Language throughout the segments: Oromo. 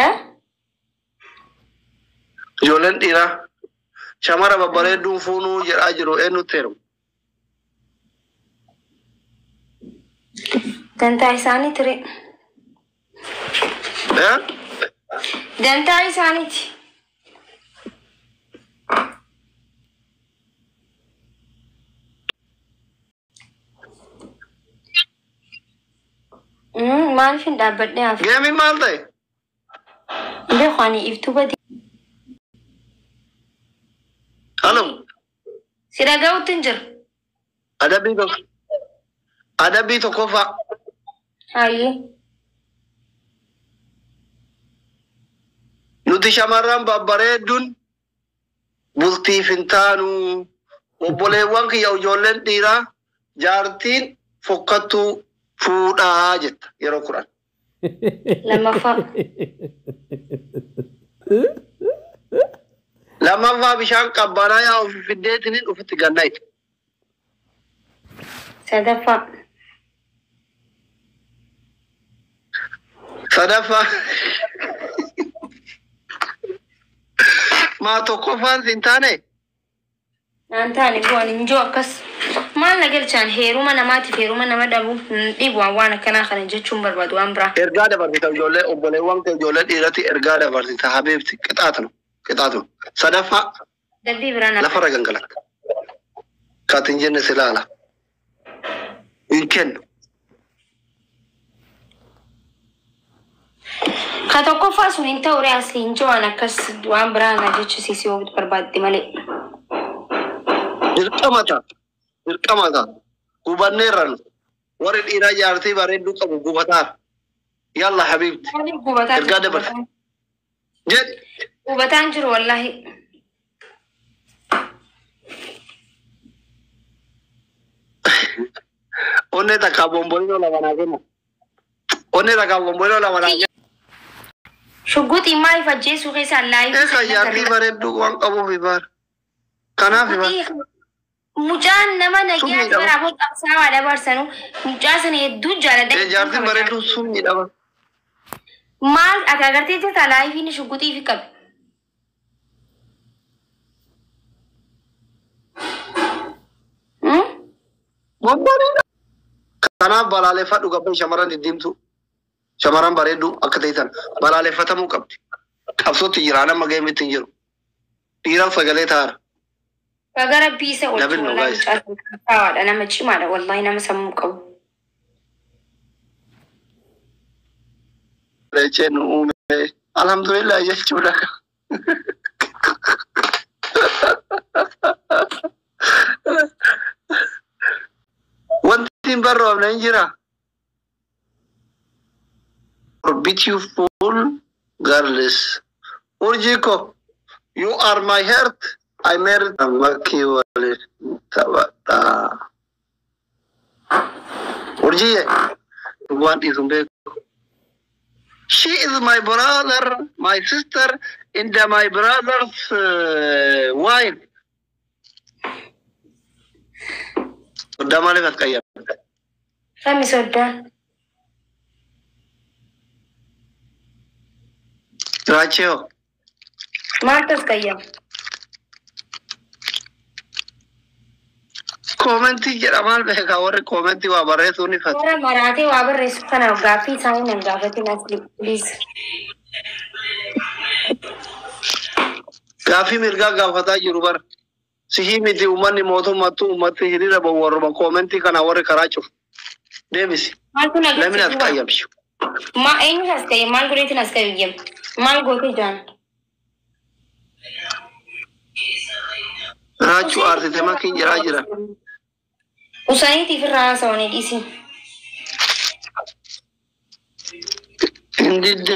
Eh? Ijoolleen dhiiraa shamara babbareedduun fuunuu jedhaa jiru eenyutti heerumu? Dantaa isaanii ture. Eh? Dantaa isaaniiti. Maaliif hin dhaabbadhee hafe? Geemiin maal ta'e? Beeku ani iftuu badi. Halo. Si dhaga'utti hin jiru. Adabbii tokko. Adabbii tokkoffaa. Hayyee. Nuti shamarran babbareedduun bultiif hin taanu. Obboleewwan kiyya ijoolleen dhiiraa jaartiin fokkattuu fuudhaa jetta yeroo 10. Lammaffaa. Lammaffaa bishaan qabbanaa yaa ofi fiddeetiniin ofitti gannaytu. Sadaffaa. Sadaffaa. Maa tokkoffaan sin taane? Naan taane bu'aan hin jiru akkas. Maal na galchaan heeruma namaatiif heeruma nama dhabuu hin dhibu waan akkanaa kana jechuun barbaadu waan biraa. Ergaa dabarsita ijoollee obboleewwan kee ijoollee dhiiratti ergaa dabarsita habiibti qixaatnu qixaatnu. Sadaffaa Dabbii biraa na. lafarra gangalatta. Kaati hin jenne si laala. Hin kennu. Ka tokkoffaa sun hin ta'u asli hin jiru waan akkas waan biraa na jechisiisuu yoo barbaadde malee. Dirqama ta'a. Dirqama ta'a. Gubanneerra nu. Warri dhiiraa jaartii bareedduu qabu gubataaf. Yalla habiibti. Maaliif gubataa Ergaa jiru? dabarsa. Jedhi. Gubataan jiru wallaahi. Onnee takkaa bombolino lama naa kenna. Onnee takkaa bombolino lama naa kenna. Shugguxii maaliif ajjeesuu keessaan live Eessa jaartii bareedduu waan qabuuf ibaara. Kanaaf ibaara. Mucaan nama Sumni nagayaan dhaba. bara boo qabsaawaa dabarsanu mucaa sana hedduu jaaladha. Jaartiin bareedduu sumni dhaba. Maal ati agartee jirta live inni shugguxii fi qabe. Hmm? Bombolino. Kanaaf balaaleffadhu gabbee shamarran diddiimtuu. Shamarran bareedduu akka ta'e balaaleffatamuu qabdi. Qabsootti jira nama geemitti hin jiru. Dhiiraaf sagalee taara. Baga rabbii isa oolchu Dabin wallahi guys. mucaa sun qabsaawaadha nama cimaadha wallahi nama sammuu qabu. Reechee nu uume. Alhamdulillah jechuudha. Wanti hin barroofne hin jira. Beautiful girls. Urjii ko, you are my heart. I married Makii waliin taphadha. Urjii waan dhiisu hin beeku. She is my brother, my sister, and my brother's wife. Soddaa maaliif as qayyabde? Kami soddaan? Raachee hoo? Maaltu as qayyama? Comment jedha maal beekaa warri comment waa barreessuu ni fatu. Warra maraatee waa barreessu kana gaaffii isaanii nan gaafatin asli please. Gaaffii mirgaa gaafataa jiru bara. Sihii miti uummanni mootummaattuu uummatti hiriira bahu warruma comment kana warri karaa cufu. Deebisi. Maaltu na Namni as galche? qayyabshu. Ma eenyutu as qayyame? Maal godheetiin as qayyame? Maal gootee jiran? Raachuu aarsite makiin jedhaa jira. Usaniitiif irraa haasawanii dhiisi. Hin didde.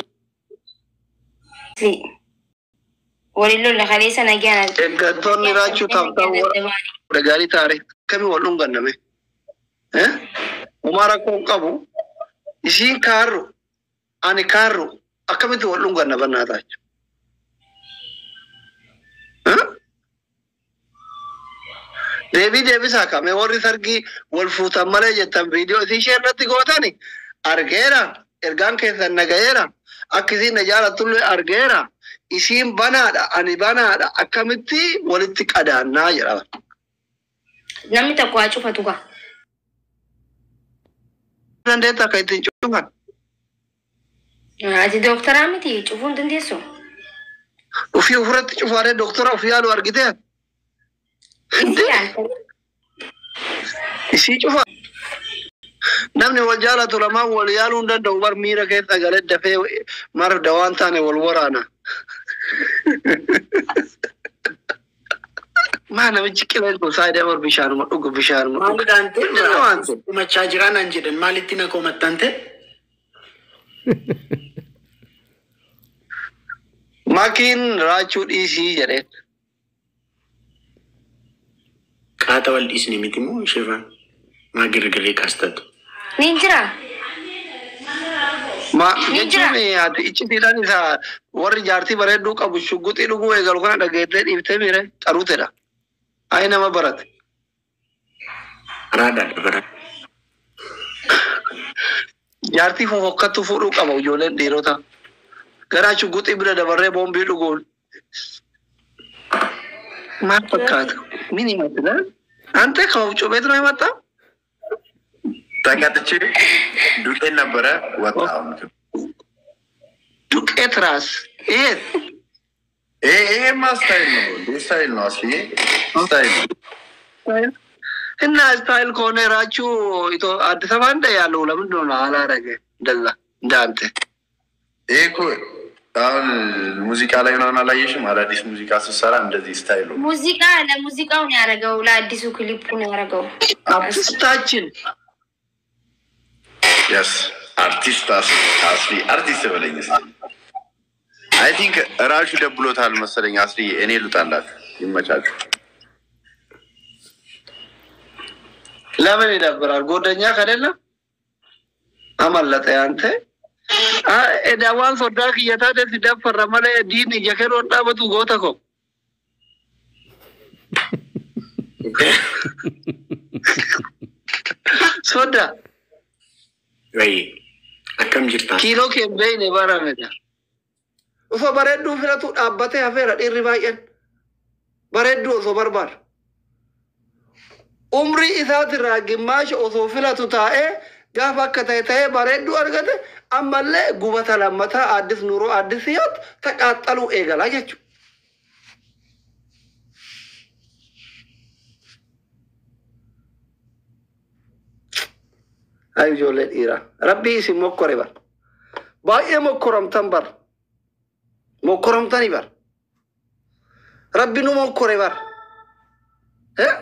Waliin lolla kaleessa nagaan. Eeggattoonni raachuu taphatan warra gaarii taare akkamii wal dhunganname. Homaa rakkoo hin qabu. Isiin kaarru ani kaarru akkamitti wal dhunganna bannaa taachu. Deebii deebisaa kame warri sargii wal fuutan malee jettan viidiyoo isii ishee irratti gootani argeera ergaan keessan naga'eera Akka isiin na jaalattullee argeera. Isiin banaadha, ani banaadha. Akkamitti walitti qadaannaa jedha. Namni tokko haa cufatu gaa. Dandeetta akka ittiin cufan. Ati dooktaraa miti, cufuu hin dandeessu. Ofii ofirratti cufaaree doktora ofii yaalu argitee? Isii yaalta. Isii cufa. Namni wal jaalatu lamaan wal yaaluu hin danda'u bar, miira keessa galee dafee mar dawaan taane wal waraana. Maa namichi qileen kun saayidee bar bishaanuma dhugu, bishaanuma dhugu. Maalidhaan ta'e? Mindin ነው አንተ? Dhumachaa jiraa naan jedhan, maalitti na komattan ta'e? Makiin raachuu dhiisii jedheen. Qaata wal dhiisne miti moo ishee maa girgirrii kaastatu? Ni jira. Ma Ni jira. Jechuun ati iccitiidhaan isa warri jaartii bareedduu qabu shugguxii dhuguu eegalu kana dhageettee dhiiftee miire qaruutedha. Ayi nama barate. Araadaadha bara. Jaartii fofokkattu fuudhuu qaba ijoolleen dhiirota. Garaa shugguxii bira dabarree boombii dhuguun. Maal fakkaata? ምን ይመስላል? አንተ ከወፍጮ ቤት ነው የመጣው? ተቀጥቼ ዱቄት ነበረ ወጣ። ዱቄት ራስ ይሄ ይሄማ style ነው፣ style ነው፣ አስዬ style ነው። እና style ከሆነ ራችሁ አዲስ አበባ እንደ ያለው ለምንድን ነው አላረገ እንደዛ እንዳንተ? ይሄ እኮ አሁን ሙዚቃ ላይ ምናምን አላየሽም? አዳዲስ ሙዚቃ ስትሰራ እንደዚህ style ኡ ሙዚቃ ለሙዚቃው ነው ያደረገው፣ ለአዲሱ ክሊፑ ነው ያደረገው። አርቲስታችን። Yes, አርቲስት አስሊ፣ አርቲስት በለኝ እስኪ። I think ራሹ ደብሎታል መሰለኝ። አስሊ እኔ ልውጣላችሁ፣ ይመቻችሁ። ለምን ይደብራል? ጎደኛ ከሌለ አመለጠ አንተ waan soddaa kiyyataa si daffarra malee diinni ija kee dhaabatu goota ko. Sodda. Wayi akkam jirta? Kiiloo kee hin beekne baramedha. Osoo bareedduu filatu dhaabbatee hafeera dhiirri baay'een. Bareedduu osoo barbaadu. Umrii isaatirraa gimmaasha osoo filatu taa'ee gaafa akka ta'e ta'ee bareedduu argate ammallee gubata lammataa addis nuroo addis siyaat taqaaxaluu eegalaa jechuudha. Ay ijoollee dhiiraa. Rabbii isin mokkore bar. Baay'ee mokkoramtan bar. Mokkoramtani bar. Rabbi nu mokkore bar. Eh?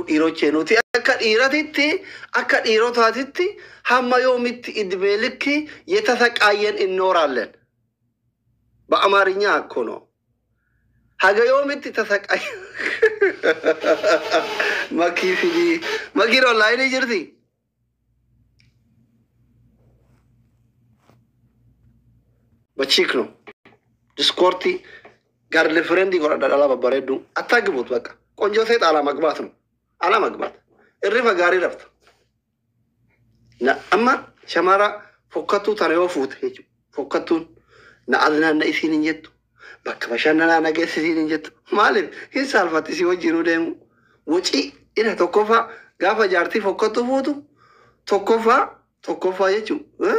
Dhiirochee nuti akka dhiiratitti, akka dhiirotaatitti hamma yoomitti እድሜ ልክ የተሰቃየን እንኖራለን? በአማርኛ እኮ ነው። Haga yoomitti ተሰቃየ? Makii fidii. Makiin onlaayinii jirti? በቺክ ነው ዲስኮርቲ girlfriend godhadha, dhala babbareedduu አታግቡት። በቃ ቆንጆ ሴት አለማግባት ነው፣ አለማግባት። Irrifa gaarii rafta. Amma shamara fokkattuu tana yoo fuute jechuudha. Fokkattuun na aznaanna isiin hin jettu. Bakka bashannanaa na geessi isiin hin jettu. Maaliif hin saalfatti si wajjinuu deemu? Wucii ina tokkoffaa gaafa jaartii fokkattuu fuutu tokkoffaa jechuudha.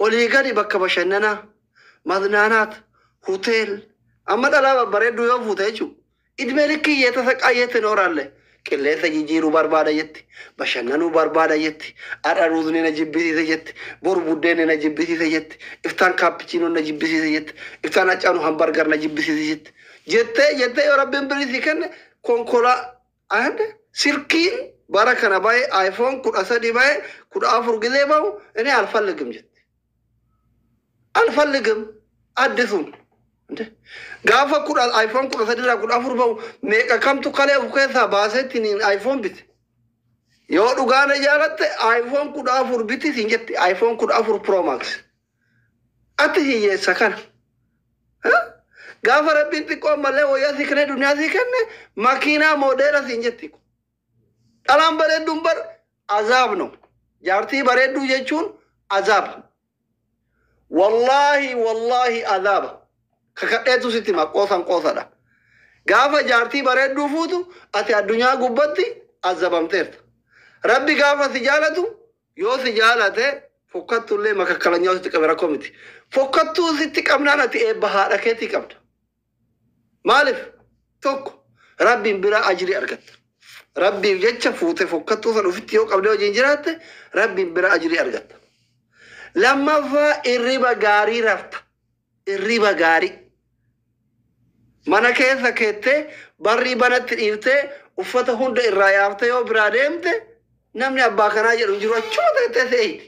Olii gadi bakka bashannanaa መዝናናት ሆቴል amma dhalaa babbareedduu yoo fuute jechuudha. እድሜ ልክ እየተሰቃየ ትኖራለህ። Qilleensa jijjiiruu barbaada jetti, bashannanuu barbaada jetti, har'a ruuzni na jibbisiise jetti, boru buddeenni na jibbisiise jetti, iftaan kaappichiinoo na jibbisiise jetti, iftaan accaanu hambargar na jibbisiise jetti. Jettee jettee yoo rabbiin birii si kenne konkolaa silkiin bara kana bahe iPhone 13 bahe 14 ጊዜ bahu እኔ አልፈልግም jetti. አልፈልግም አዲሱን እንደ gaafa kudha iPhone 13 irraa 14 bahu meeqa kamtu kalee of keessaa baasetti iPhone bite. Yoo dhugaan jaalatte iPhone 14 biti siin jetti, iPhone 14 Pro Max. Ati hiyyeessa kana. Gaafa rabbiin xiqqoo ammallee wayyaa si kenne, duniyaa si kenne, makiinaa moodeela siin jetti. Dhalaan bareedduun bar Azaab no. Jaartii bareedduu jechuun azaaba. Wallaahi wallaahi azaaba. Kakadheetu sitti hima, qoosan qoosadha. Gaafa jaartii bareedduu fuutu ati addunyaa gubbatti azabamteerta. Rabbi gaafa si jaalatu, yoo si jaalate, fokkattuullee makakkalanyaa sitti qabe rakkoo miti. Fokkattuu sitti qabnaan ati eebba haadha keetii qabda. Maaliif? Tokko, Rabbiin biraa ajrii argatta. Rabbiif jecha fuute fokkattuu san ofitti yoo qabdee wajjin jiraatte, Rabbiin biraa ajrii argatta. Lammaffaa, irriba gaarii rafta. Irriba gaarii. Mana keessa keettee barrii banatti dhiiftee, uffata hunda irraa yaaftee yoo biraa deemte, namni abbaa kanaa jedhu hin jiru, achuma teettee se'eeti.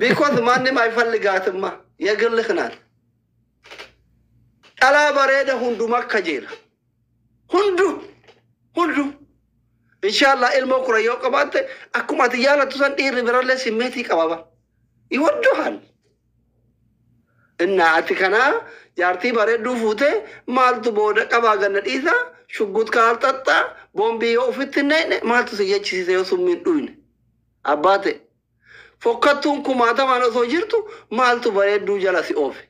Because ማንም አይፈልጋትማ፣ የግልህ ናት። Dhalaa bareeda hunduma kajeela. Hundu hundu. Inshallah ilmoo kura yoo qabaatte, akkuma ati jaalattu san dhiirri birallee simmeetii qaba bara. ይወዱሃል። እና ati kanaa jaartii bareedduu fuute maaltu booda qabaa ganna dhiisa, shuggut kaal xaxxaa, boombii yoo ofitti hin naqne, maaltu si jechisiise yoo summiin dhuyne abbaa ta'e? Fokkattuun kumaatamaan osoo jirtu maaltu bareedduu jala si oofe?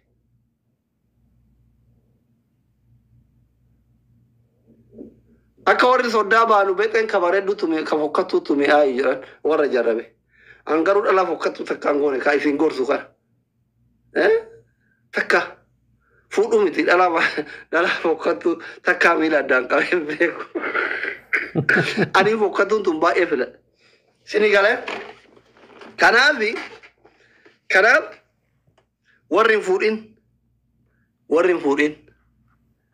Akka warri soddaa baanu beexeen ka bareedduu tume ka fokkattuu tume aayu jedhan warra jarrabe. An garuu dhala fokkattuu takkaan goone ka isin gorsu kana. Takka fuudhu miti, dhala fokkattuu takkaa miila addaan qabee beeku. Ani fokkattuun tun baay'ee filadha. Sini galee? Kanaaf warri hin fuudhin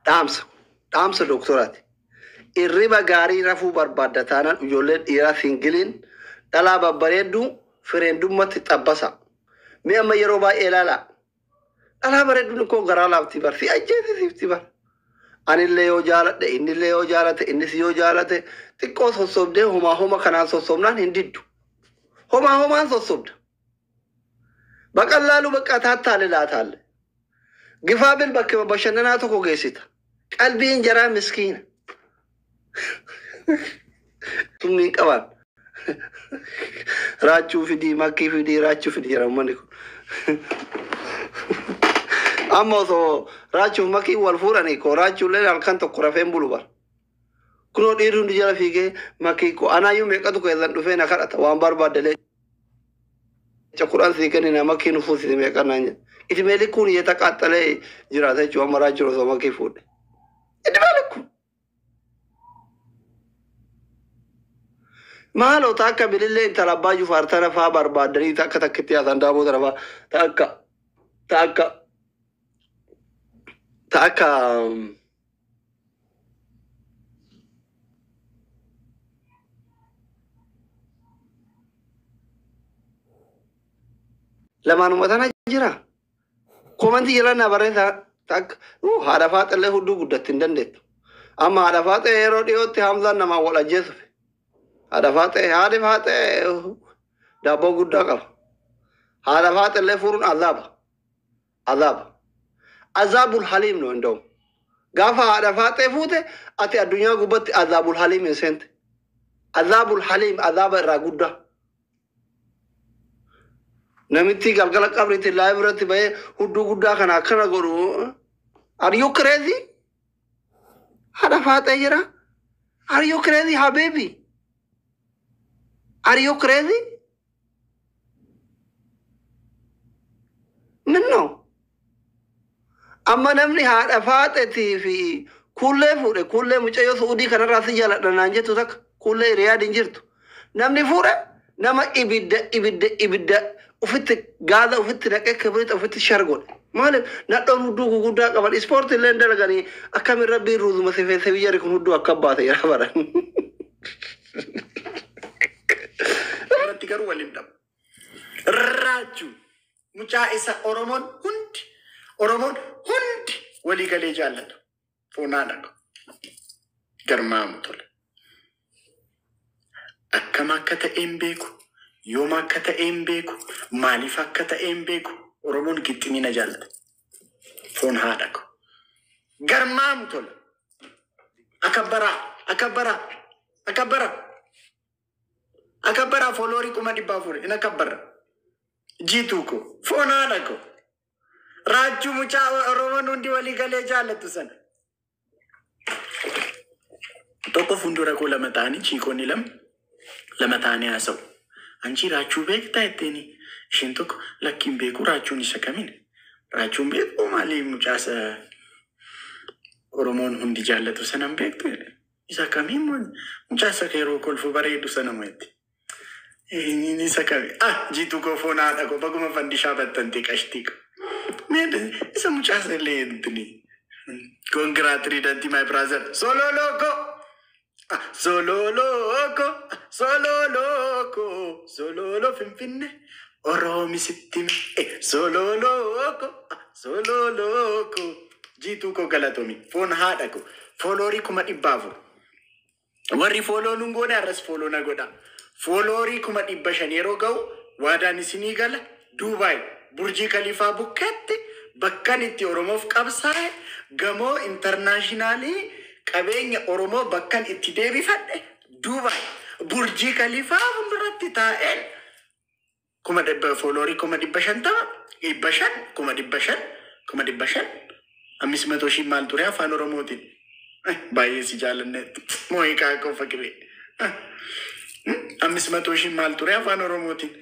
dhaamsa doktoraati. Irriba gaarii rafuu barbaadda taanaan, ijoolleen dhiiraa singleiin dhalaa babbareedduu friendummatti xabbasa. Mi amma yeroo baay'ee ilaalaa. Dhalaa bareedduun koo garaa laafti bar, si ajjeesisiifti bar. Anillee yoo jaaladhe, innillee yoo jaalate, innis yoo jaalate, xiqqoo sossobdee homaa homa kanaan sossobnaan hin diddu. Homaa homaan sossobda. በቀላሉ በቃ ታታልላታለህ። ግፋ ብል bakka bashannanaa tokko geessita. Qalbiin jaraa miskiina. Summiin qaban. Raachuu fidii, makkii fidii, raachuu fidii jedha uummanni kun. Amma osoo raachuuf makkii wal fuudhanii koo raachuullee halkan tokko rafeen bulu bara. Kunoo dhiirri hundi jala fiigee makkii koo anaayyuu meeqatu keessan dhufee na kadhata, waan barbaaddelee 10 sii kennina, makkii nu fuusisi meeqa naan jedha. እድሜ ልኩን እየተቃጠለ jiraata jechuudha amma raachuun osoo makkii fuudhe. እድሜ ልኩን. Maaloo ta akka bilillee intala abbaa Jufaar tana faa barbaaddanii, ta akka takkitti yaasan daaboo tana faa, ta akka lamaanuma tana jira. Commentii jala na barreessa, ta akka haadha faaxillee hudduu guddatti hin dandeettu. Amma haadha faaxee yeroo dhiyootti Hamzaan namaan wal ajjeesuuf. Haadha faaxee, haadhi faaxee daabboo guddaa qaba. Haadha faaxillee furuun azaaba. Azaaba. عذاب الأليم ነው እንደውም። Gaafa haadha faaxee fuute ati addunyaa gubbatti عذاب الأليم hin seente. عذاب الأليم, azaaba irraa guddaa. Namitti galgala qabriitti live irratti bahee hudduu guddaa kana akkana godhu. Are you crazy? Haadha faaxee jira. Are you crazy, habibi? Are you crazy? ምን ነው? Amma namni haadha faaxeetii fi kuullee fuudhe, kuullee mucayyoo Su'uudii kanarraa si jaaladha naan jettu takka, kuullee Riyaad hin jirtu. Namni fuudhe nama ibidda ufitti gaaza ufitti naqee kibriita ufitti shar godhe. Maaliif nadhoon hudduu guguddaa qaban ispoortii illee dalaganii akkamin Rabbiin ruuzuma sifeessee biyya kun hudduu akka baate yeroo baran. Irratti garuu waliin dhabu. Raachuu mucaa isa Oromoon hundi walii galee jaallatu. Foonaa dhaqa. Garmaamu tola. Akkam akka ta'e hin beeku. Yoom akka ta'e hin beeku. Maaliif akka ta'e hin beeku. Oromoon gixximina jaallata. Foon haadha ko. Garmaamu tola. Akabbaraa, akabbaraa, akabbaraa. Akabbaraa followerii 400,000 in akabbarra. Jiituu ko foon haadha ko. Raachuu mucaa Oromoon hundi walii galee jaallattu sana. Tokko fuuldura koo lama ta'anii chiikonni lama lama ta'anii haasa'u. Anchi raachuu beektaa jetteeni. Isheen tokko lakkiin beeku raachuun isa kamiin? Raachuun beeku maali mucaasa Oromoon hundi jaallatu sanan beektu jedhe. Isa kamiin mucaasa yeroo kolfu bareedu sana mo'etti. Inni isa kami? Ah jiituu koo foon haadha koo baguma fandishaa battantee qashtii koo. Mee isa mucaasa illee intini. Congratulations my brother. Solo loco. Solo loco. Solo loco. Solo lo finfinne. Oroomi sitti hime. Solo loco. Solo loco. Jiituu koo galatomi. Foon haadha koo. Followerii 400,000. Warri follow nun goone har'as follow na godha. Followerii 500,000 yeroo ga'u waadaan isinii gala. Duubaay Burjii Kalifaa bukkeetti bakkan itti Oromoof qabsaa'e gamoo internationalii qabeenya Oromoo bakkan itti deebifadhe Duubaay Burjii Kalifaa fuulduratti taa'een 100,000 followerii 550,000 500 500,000 500,000 500,000 maal ture afaan Oromootiin. Baay'ee si jaalanneetti. Moo'iqaa koo fakiree. 500,000 maal ture afaan Oromootiin.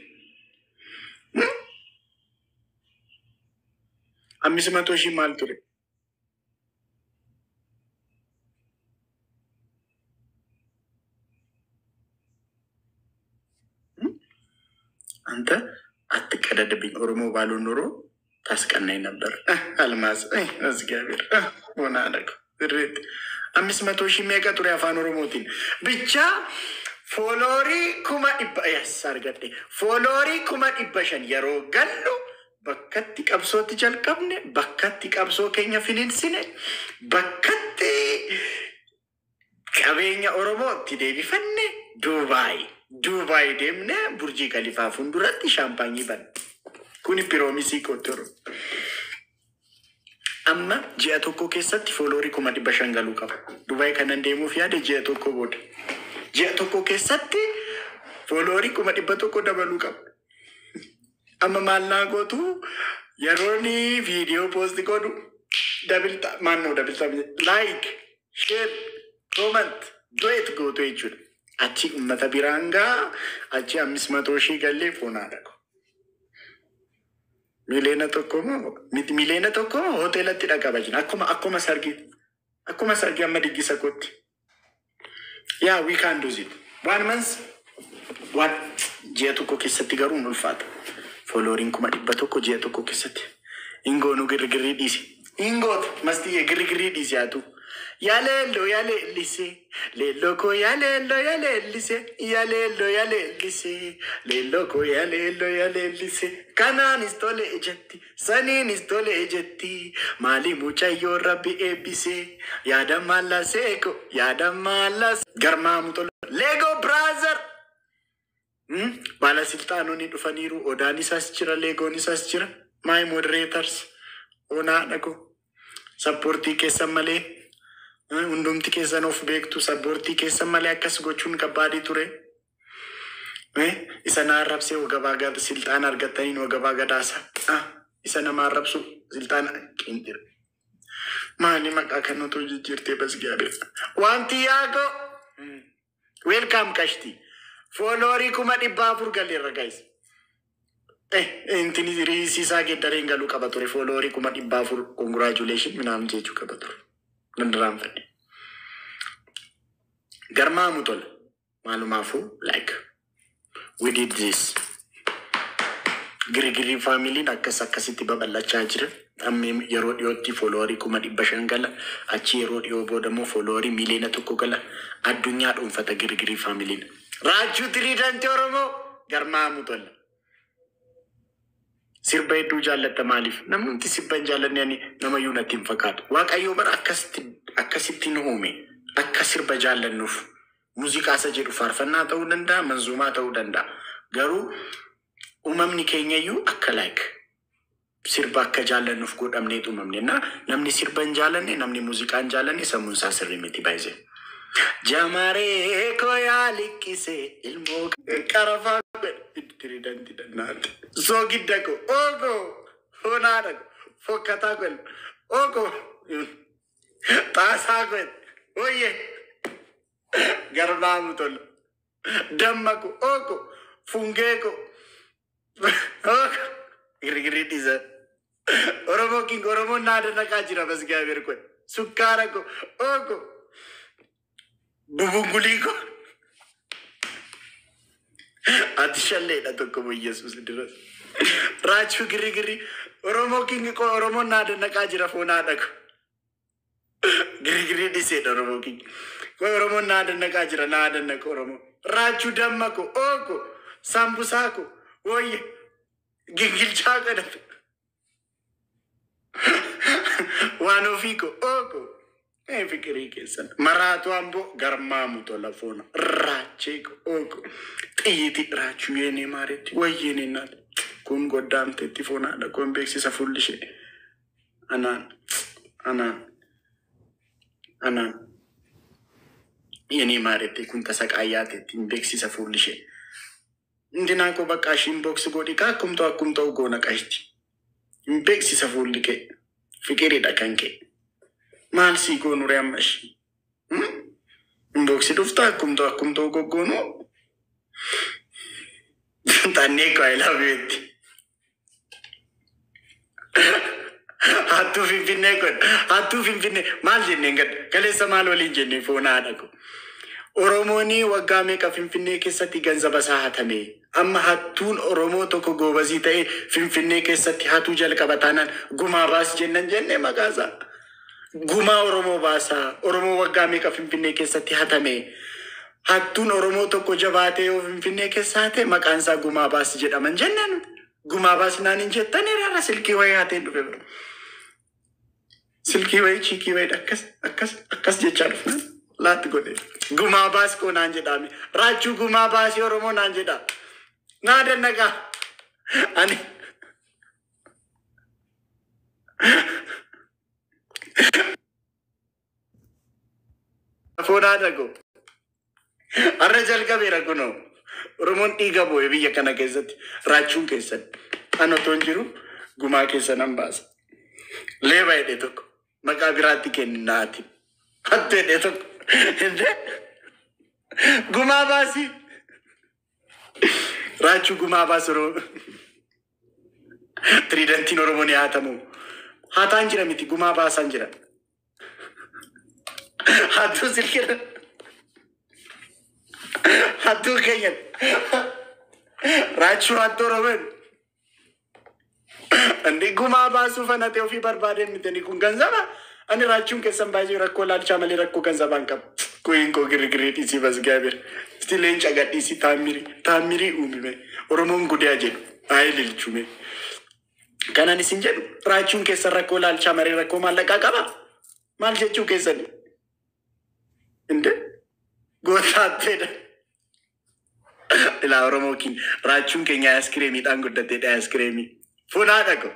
500,000 maal ture. አንተ አትቀደድብኝ። ኦሮሞ ባልሆን ኖሮ ታስቀናኝ ነበር። አልማዝ እግዚአብሔር ሆነ አደረገው ሬት 500,000 meeqa ture afaan Oromootiin ብቻ followerii 100,000 yas argadhe followerii 500,000 yeroo gallu bakkatti qabsootti jalqabne bakkatti qabsoo keenya finiinsine bakkatti qabeenya Oromoo itti deebifanne Duubaay Duubaay deemne Burjii Kalifaa fuulduratti shaampaanyii banne. Kuni promiseii kootti Oromoo. Amma ji'a tokko keessatti followerii 500,000 galuu qaba. Dubaay kanan deemuuf yaade ji'a tokko booda. Ji'a tokko keessatti followerii 100,000 dabaluu qaba. Amma maal naa gootu yeroon viidiyoo post godhu double maannoo double like share comment duet gootu jechuudha. Achi uummata biraan gaa achi 500,000 gallee foon haadha koo. 1 million moo miti 1 million moo hoteelatti dhaqaba jira. Akkuma sargii akkuma sargii amma diggisa kootti. Yeah, we can do it. One month one ji'a tokko keessatti garuu hin ulfaata. Followeriin 100,000 ji'a tokko keessatti. Ingoonu girgirrii dhiisi. Ingoota mastiyyee girgirrii dhiisi haatu. Yaa leelloo yaa leellisee leelloo koo yaa leelloo yaa leellisee yaa leelloo yaa leellisee leelloo koo yaa leelloo yaa leellisee kanaanis tole jetti saniinis tole jetti maali mucayyoo rabbi eebbisee yaada maallasee ko yaada maallas garmaamu tola Lego brother. Baalasilxaanonni dhufaniiru odaan isaas jira leegoon isaas jira my moderators onaa dhaqu supportii keessan malee hundumti keessan of beektu supportii keessan malee akkas gochuun kabbaadii ture. Isa na arrabsee wagabaa gad silxaan argattaniin wagabaa gadaasa. Isa nama arrabsu silxaan qinxira. Maali maqaa kan otoo jijjiirtee basgaabe. Wanti yaakoo. Welcome kashti. Followerii 400,000 galeerra guys. Intini riisisaa geeddareen galuu qaba ture. Followerii 400,000 congratulation minaamin jechuu qaba ture. Nandiraan fedhe. Garmaamu tola. Maalumaafuu like we did this. Girgirii familyn akkas akkasitti babal'achaa jira. Amma yeroo dhiyootti followerii 500,000 gala. Achi yeroo dhiyoo booda immoo followerii 1 million gala. Addunyaa dhuunfata girgirii familyn. Raachuu tiriidantii Oromoo garmaamu tola. Sirba hedduu jaallatta maaliif? Namni nuti sirba hin jaallanne ani namayyuu natti hin fakkaatu. Waaqayyoo bara akkasitti akkasitti nu uume akka sirba jaallannuuf muuziqaa isa jedhu faarfannaa ta'uu danda'a, manzuumaa ta'uu danda'a. Garuu uumamni keenyayyuu akka like sirba akka jaallannuuf godhamneet uumamne na namni sirba hin jaallanne namni muuziqaa hin jaallanne sammuun isaa sirrii miti baay'ee. Jamaree koo yaa liqqise ilmoo qarafaa godhe tiridanti dannaate. Soogidda koo oogoo fonaadha koo fokkataa godhe oogoo xaasaa godhe ooyye garbaamu tola damma koo oogoo fungee koo oogoo girgirii dhiisa. Oromoo king Oromoon naa danaqaa jira basgaabeer godhe sukkaara koo oogoo bubungulii koo. Ati shalleedha tokko Yesuus diras. Raachuu girri Oromoo king koo Oromoon naa danaqaa jira foon haadha koo. Girri dhiseedha Oromoo king. Koo Oromoon naa danaqaa jira naa danaqa Oromoo. Raachuu damma koo ooko sambusaa koo wooyye gingilchaa godhate. Waan ofii koo ooko. Fikirii keessan. Maraatu amboo garmaamu tola foona. Raachee koo ooko. Xiyyiiti raachuu yeenee maareetti wayyeenee naati. Kun goddaamteetti foonaadha. Kun beeksisa fuulli ishee. Anaan anaan anaan yeenee maareetti kun tasaqaayyaateetti hin beeksisa fuulli ishee. Indinaa koo bakka ishiin booksi godhi kaa akkumtoo akkumtoo goona qashti. Hin beeksisa fuulli kee. Fikiriidha kan kee. Maal sii goonu ree amma ishii? Inboxii dhuftaa akkumtoo akkumtoo goggoonu. Xannee koo I love you itti. Hattuu Finfinnee kun hattuu Finfinnee maal jenneen gad kaleessa maal waliin jennee foon haadha koo. Oromoon waggaa meeqa Finfinnee keessatti ganzaba isaa hatame. Amma hattuun Oromoo tokko goobazii ta'ee Finfinnee keessatti hatuu jalqaba taanaan gumaa baas jennan jennee maqaa isaa. Gumaa Oromoo baasaa. Oromoo waggaa meeqa Finfinnee keessatti hatame. Hattuun Oromoo tokko jabaatee yoo Finfinnee keessa hate maqaan isaa gumaa baas jedhaman jenneen. Gumaa baas naan hin jettanii raara silkii wayii hateen dhufe bira. Silkii wayii chiikii wayii akkas akkas akkas jechaa dhufnaan laatti godhe. Gumaa baas koo naan jedhame. Raachuu gumaa baasii Oromoo naan jedha. Naa dannaqaa. Ani foon haadha koo. Har'a jalqabeera kunoo. Oromoon dhiiga bu'e biyya kana keessatti raachuun keessan. An otoo hin jiru gumaa keessa nan baasa. Leeba jedhe tokko maqaa biraatti kennaati. Hattu jedhe tokko. Gumaa baasii. Raachuu gumaa baas Oromoo. Tiriidantiin Oromoo ni haatamu. Hataan jira miti gumaa baasaan jira. Hattuu silkira. Hattuu keenyan. Raachuu hattuu Oromoon. Inni gumaa baasuu fanatee ofii barbaadeen miti inni kun ganzaba. Ani raachuun keessan baay'ee rakkoo laalchaa malee rakkoo ganzabaa hin qabu. Kuyin koo girgirii dhiisii basgaabir. Isti leenca gadhiisii taamirii taamirii uumime. Oromoon gudaa jedhu. Ayi lilchume. Kanan isin jedhu raachuun keessan rakkoo laalchaa malee rakkoo maallaqaa qaba. Maal jechuu keessani? Inde gootaatteedha. Ilaa Oromoo kin raachuun keenya aayiskireemiidhaan guddateedha aayiskireemii. Funaadha ko.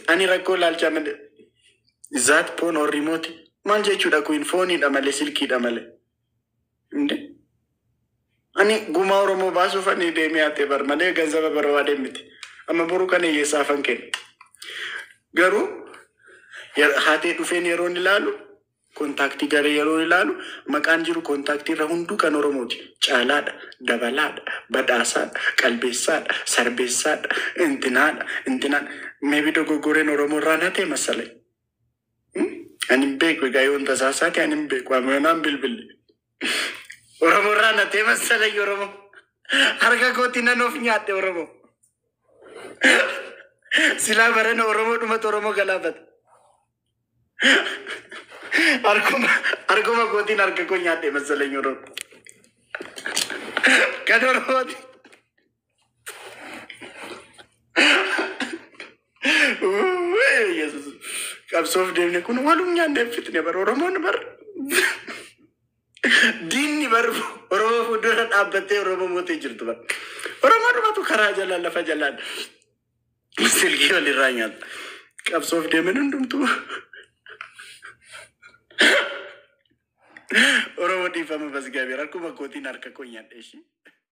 Ani rakkoo laalchaa malee. Zaat poon or remote. Maal jechuudha kuin fooniidha malee silkiidha malee. Inde ani gumaa Oromoo baasuuf ani deemee haatee bar malee ganzaba barbaadee miti. Amma boruu kana hiyyeessaafan kenna. Garuu haatee dhufeen yeroon ilaalu kontaaktii garee yeroo ilaalu maqaan jiru kontaaktii irra hunduu kan Oromooti. Caalaadha, Dabalaadha, Badhaasaadha, Qalbeessaadha, Sarbeessaadha, Intinaadha, Intinaadha. Meebi dogoggoreen Oromoo irraa na ta'e masalai. Ani hin beeku egaa yoon tasaasaati ani hin beeku amma yoonaan bilbille. Oromoo irraa na ta'e masalai Oromoo. Harka kootiin nan of nyaadhe Oromoo. Silaa barana Oromoo dhumatu Oromoo galaafata. Harkuma harkuma kootiin harka koo nyaadhe masalai Oromoo. Kan Oromooti. Yesus. Qabsoof deemne kun walum nyaannee fitne bar Oromoon bar. Diinni bar Oromoo fuuldura dhaabbattee Oromoo mootee jirtu bar. Oromoo dhumatu karaa jalaan lafa jalaan silkii walirraa nyaata. Qabsoof deemen hundumtuu. Oromoo, dhiifama, basgaabee akkuma kootiin harka koo nyaadhe ishee.